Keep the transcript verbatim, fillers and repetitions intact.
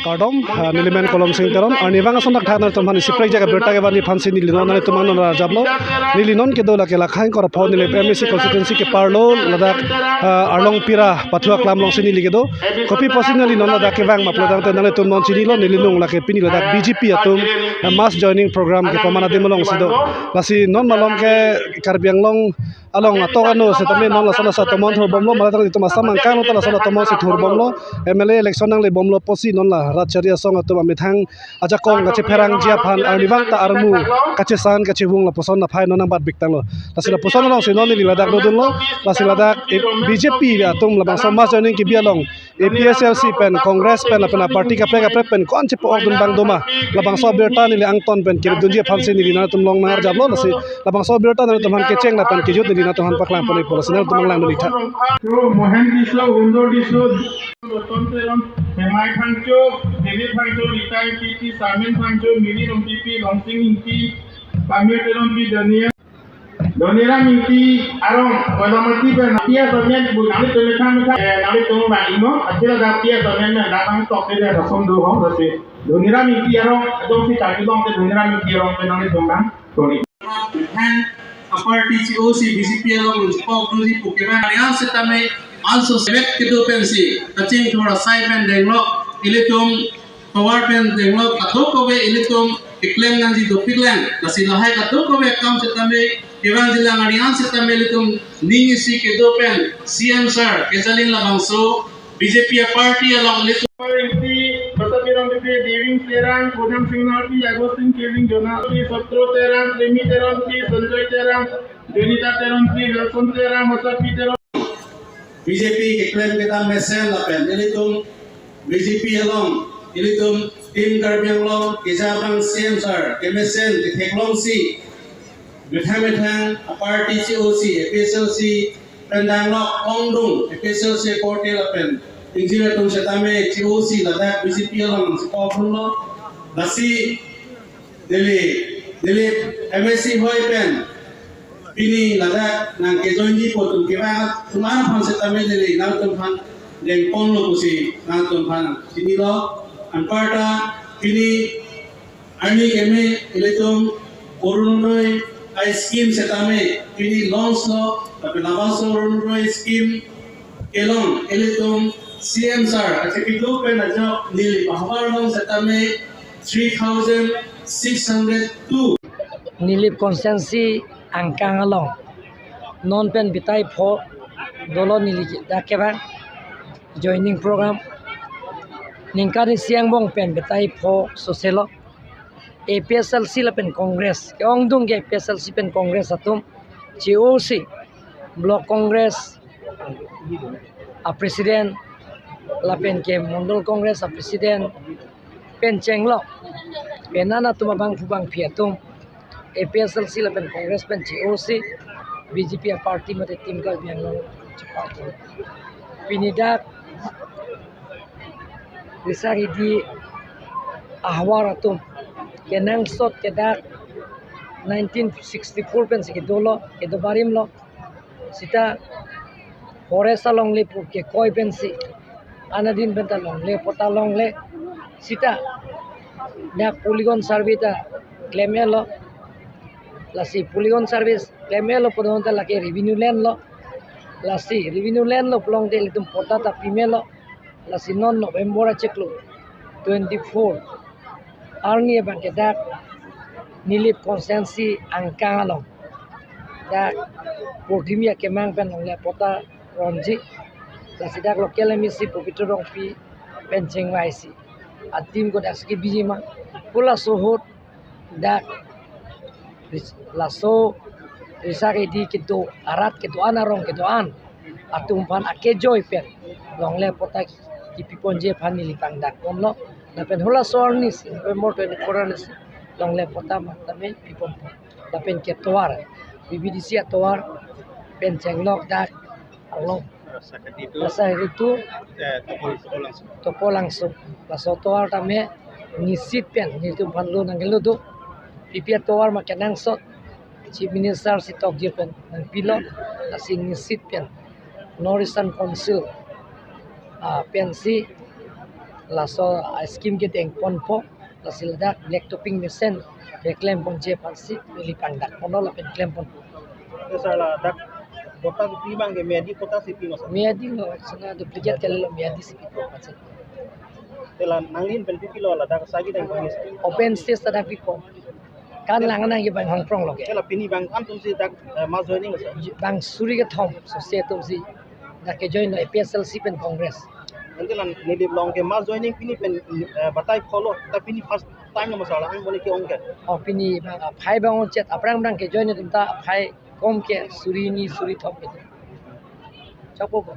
Kardom, ah, neli men Kolom Sing Teron, arnivang ason thakthak nanglitum aphan isi prekjak abirta kevan aphansi neli non nanglitum aphan non arjaplo. Neli non kedo lake Lakha ingkoi ra pho Nilip M A C constituency keparlo ladak, ah, Arlongpira pathu aklam alongsi neli kedo. Kopi apotsi neli non ladak kevang ma pulotangte nanglitum non chinilo, neli nung lake pini ladak B J P atum, ah, mass joining program kepaman adim alongsi do. Lasi non malom ke Karbi Anglong along atok ano setame non lason lason atomon thurbomlo, mara tang itum Assam angkang ta lason atomon si thurbomlo, M L A election nanglebomlo apotsi non la rat chari asong atum amethang ajakong kachepherangji aphan arnivang ta armu kachesan kachevung lapuson aphai non nangbat biktanglo. Lasi lapuson alongsi non neli ladak dodunlo, lasi ladak, eh, B J P atum labangso mass joining kebi along A P H L C pen, Congress pen, lapen aparty kaprek kaprek pen ko-an chepa-okdun abang doma, labangso abirta neli angton pen kiripdunji aphansi neli nanglitum along nang arjaplo, lasi labangso abirta nanglitum aphan kecheng lapen kejut neli nanglitum aphan paklang ponpo, lasi nanglitum nanglangdun ik tha. Mohen Tisso, Hundor Tisso, Roton Teron, Hemai Phangcho, David Phangcho, Rita Ingtipi, Sarmen Phangcho, Miri Rongpipi, Longsing Ingti, Pamir Teronpi, Dania Doniram Ingti arong, Kodamati pen, P S Onen, bu nanglitum methang methang, eh, nanglitum bang imo, akhir ada P S Onen na, labang tok de, ada som do hong, lasi. Doniram Ingti arong, adong si chaki bang te Doniram Ingti arong, pen nanglitum bang, sorry. Methang, aparty C O C, B J P along, pok duri, pukeman, yang setame, anso sebet kedo pensi, kachingthur asai pen denglo, ilitum, tovar pen denglo kadokave ilitum keklem nangji dopiklang. Lasi lahai kadokave akam setame kevangjilang, arni an setame ilitum ning isi kedo pen C M sir kejalin labangso B J P aparty along ilitum. Ingti, Basa Pirong Ingti, Deving Terang, Kodam Sing Nalpi, Agustin Kiling, Jonali, Sotro Terang, Premi Terang Pi, Sanjoy Terang, Jonita Terang Pi, Wilson Terang, Hosapi Terang. B J P keklem kedam mesen lapen ilitum B J P along, ilitum Team Karbi Anglong, keja abang C M sir kemesen ketheklongsi, methang methang aparty C O C, A P H L C, pen danglok ongdung, A P H L C korte lapen ingjir atum setame C O C ladak B J P along si ko phunlo, lasi neli, neli M A C hoi pen pini ladak nangkejoinji pu atum kevang atum aphan setame neli nangtum aphan dengponlo pusi nangtum aphan chinilo. Anparta pini arni keme ilitum Orunodoi a-scheme setame pini launch lo, tapi labangso Orunodoi scheme kelong ilitum C M sir achepitu pen ajok Nilip ahavar along setame three thousand six hundred two. Nilip constituency angkang along non pen bitai pho dolo neli dak kevang joining program. Ningkan isi angbong pen bitai pho soselo. A P H L C lapen Congress, ke-ongdung ke A P H L C pen Congress atum, C O C, Block Congress a-president, lapen ke Mondol Congress a-president, pen chenglok, pen an atum abangphu bangphi atum, A P H L C lapen Congress pen C O C, B J P aparty mate Team Karbi Anglong party. Pini dak Risak Hidi ahavar atum kenangsot ke dak nineteen sixty-four pensi kedolo, kedo barimlo. Sita forest alongle pu kekoi pensi, anadin penta longle, patta longle. Sita dak polygon survey ta klem-etlo. Lasi polygon survey klem-etlo pu tangte lake revenue land lo. Lasi revenue land lo pulote ilitum patta ta pimelo. Lasi non November achiklo twenty-four arni abang ke dak Nilip constituency angkang along dak Purthimi akemang pen longle patta ronji. Lasi dak local M A C Pobitro Rongpi pen chingvaisi a-team ko dak ski biji ma, halaso ahut dak ris-, laso Risak Hidi kedo arat kedo-an arong kedo-an atum aphan akejoi pen longle patta kipiponji aphan neli pangdakpon lo. Lapen halaso arni si November twenty-four arni si longle patta matame piponpo. Lapen ke tovar, B B D C atovar pen chenglok dak along. Risak Hidi tu, Risak Hidi tu, eh, Topol, Topol Langso. Topol Langso. Laso tovar tame nisit pen nelitum aphan lo nangkelo do. P P atovar ma kenangsot Chief Minister si tokjir pen nangpilo, lasi nisit pen North Eastern Council, ah, pensi Laso a scheme kedeng ponpo, lasi ladak black topping mesen keklem ponji aphansi neli pangdak ponlo lapen klem ponpo. Te sir, ladak bota kepi abang ke miyadi bota si pi ma sir? Miyadi lo, sana duplicate kalilo, miyadi si pipo, macet. Te la nanglin pen pipilo ladak sagi deng pangis? Open stage ladak pipo. Kan lang nangji abang Hongkronglo ke. Te la pini abang an atum si dak, eh, mass joining sir? Abang suri kethom sose atum si dak kejoin lo, A P H L C pen Congress. Ante la Nilip along ke mass joining pini pen, eh, batai phongo, ta pini first time lo ma sir, la-an boni ke-ong ke? O, pini abang aphai abang ongchot, aphrang abang kejoin atum ta aphai kom ke suri hini suri thom ke. Chokpo po.